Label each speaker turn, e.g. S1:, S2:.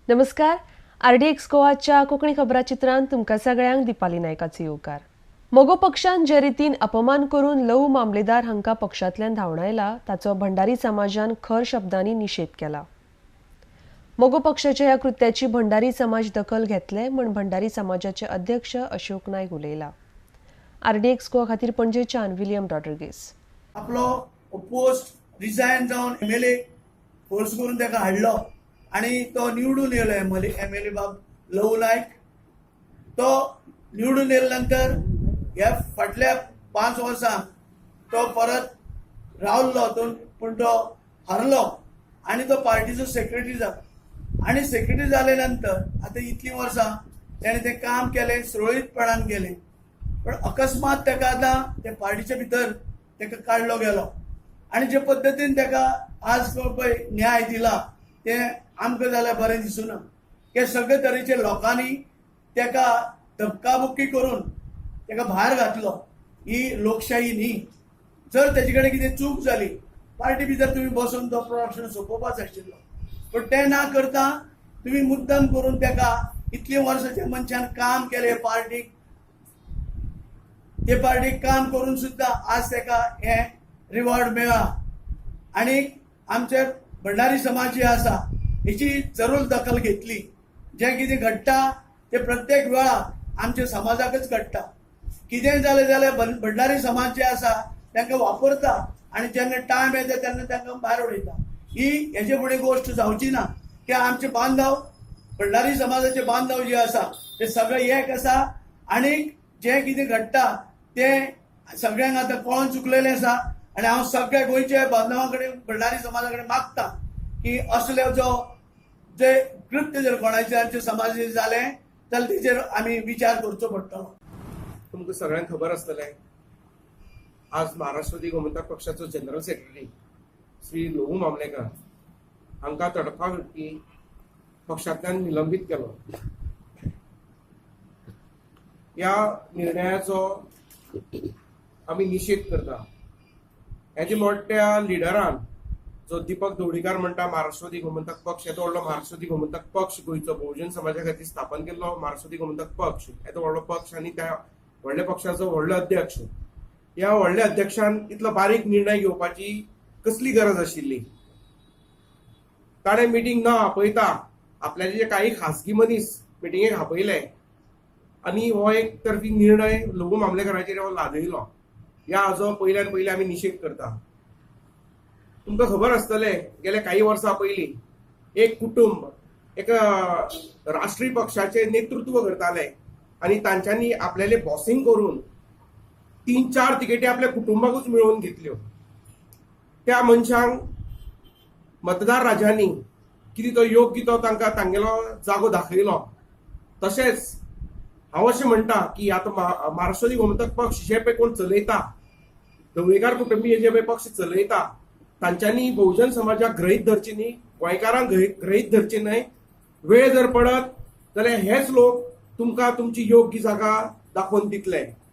S1: नमस्कार, आरडीएक्स गोवाच्या कोंकणी खबराचित्रांत तुमकां सगळ्यांक दीपाली नायकाचो येवकार. मगो पक्षान जे रितीन अपमान करून लहू मामलेदार हांकां पक्षांतल्यान धांवडायला ताचो भंडारी समाजान खर शब्दांनी निशेध केला. मगो पक्षाच्या ह्या कृत्याची भंडारी समाज दखल घेतले म्हूण भंडारी समाजाचे अध्यक्ष अशोक नायक उलयला. आरडीएक्स गोवा खातीर पणजेच्यान विलियम रॉड्रिगीस.
S2: आपलो पोस्ट रिजायन जावन एमएलए फोर्स करून ताका हाडलो आनी तो निवडून येयलो. एमएलए बाब लहू नायक तो निवडून येयल्या नंतर ह्या फाटल्या 5 वर्सां तो परत रावल्लो, पूण तो हारलो आनी तो पार्टीचो सेक्रेटरी जालो. आनी सेक्रेटरी जाले नंतर आतां इतलीं वर्सां तेणें तें काम केलें, सुरळीतपणान केलें, पण अकस्मात ताका आतां ते पार्टीच्या भितर ताका काडलो गेलो आनी जे पद्दतीन ताका आज पळय न्याय दिला तें आमकां जाल्यार बरें दिसुना. हे सगळे तरेचे लोकांनी ताका धपकाबुक्की करून ताका भायर घातलो. ही लोकशाही न्ही. जर तेजे कडेन कितें चूक जाली पार्टी भितर तुमी बसून तो प्रश्न सोंपोवपाचो आशिल्लो, पूण तें ना करता तुमी मुद्दम करून ताका इतलीं वर्सां जे मनशान काम केलें पार्टीक, ते पार्टीक काम करून सुद्दां आज ताका हें रिवॉर्ड मेळ्ळा. आनी आमचे भंडारी समाज जे आसा हेची जरूर दखल घेतली. जें कितें घडटा तें प्रत्येक वेळा आमच्या समाजाकच घडटा. कितेंय जालें जाल्यार भंडारी समाज जे आसा तांकां वापरता आनी जेन्ना टायम येता तेन्ना तांकां भायर उडयता. ही हेजे फुडें गोश्ट जावची ना. ते आमचे बांधव भंडारी समाजाचे बांधव जे आसा ते सगळे एक आसा आनी जें कितें घडटा तें सगळ्यांक आतां कळोन चुकलेलें आसा. आनी हांव सगळ्या गोंयच्या बांधवां कडेन भंडारी समाजा कडेन मागता की असले जो जे कृत्य जर कोणाचे आमच्या समाजाचेर जालें जाल्यार तेचेर आमी विचार करचो पडटलो.
S3: तुमकां सगळ्यांक खबर आसतलें, आज महाराष्ट्रवादी गोमंतक पक्षाचो जनरल सेक्रेटरी श्री लहू मामलेकर हांकां तडफावटी पक्षांतल्यान निलंबीत केलो. ह्या निर्णयाचो आमी निशेध करता. हेजे मोठ्या लिडरान जो दीपक धवडीकार म्हणटा महाराष्ट्रवादी गोमंतक पक्ष येदो व्हडलो महाराष्ट्रवादी गोमंतक पक्ष गोंयचो बहुजन समाजा खातीर स्थापन केल्लो महाराष्ट्रवादी गोमंतक पक्ष येदो व्हडलो पक्ष आनी त्या व्हडल्या पक्षाचो व्हडलो अध्यक्ष, ह्या व्हडल्या अध्यक्षान इतलो बारीक निर्णय घेवपाची कसली गरज आशिल्ली? ताणें मिटींग न आपयता आपल्याचे जे काही खासगी मनीस मिटिंगेक आपयले आनी हो एक तर्फी निर्णय लघु मामलेकाराचेर हो लादयलो. ह्या हाजो पयल्यान पयलीं आमी निशेध करता. तुमकां खबर आसतलें, गेल्या काही वर्सां पयलीं एक कुटुंब एका राष्ट्रीय पक्षाचें नेतृत्व करताले आनी तांच्यांनी आपल्याले बॉसिंग करून 3-4 तिकेटी आपल्या कुटुंबाकूच मेळोवन घेतल्यो. त्या मनशांक मतदार राजांनी कितें तो योग्य तो तांकां तांगेलो जागो दाखयलो. तशेंच हांव अशें म्हणटा की आतां महाराष्ट्रवादी गोमंतक पक्ष जे पळय कोण चलयता, ढवळीकार कुटुंबीय जे पळय पक्ष चलयता, तांच्यांनी बहुजन समाजाक गृहीत धरची न्ही, गोंयकारांक गृहीत धरची न्हय. वेळ जर पडत जाल्यार हेच लोक तुमकां तुमची योग्य जागा दाखोवन दितले.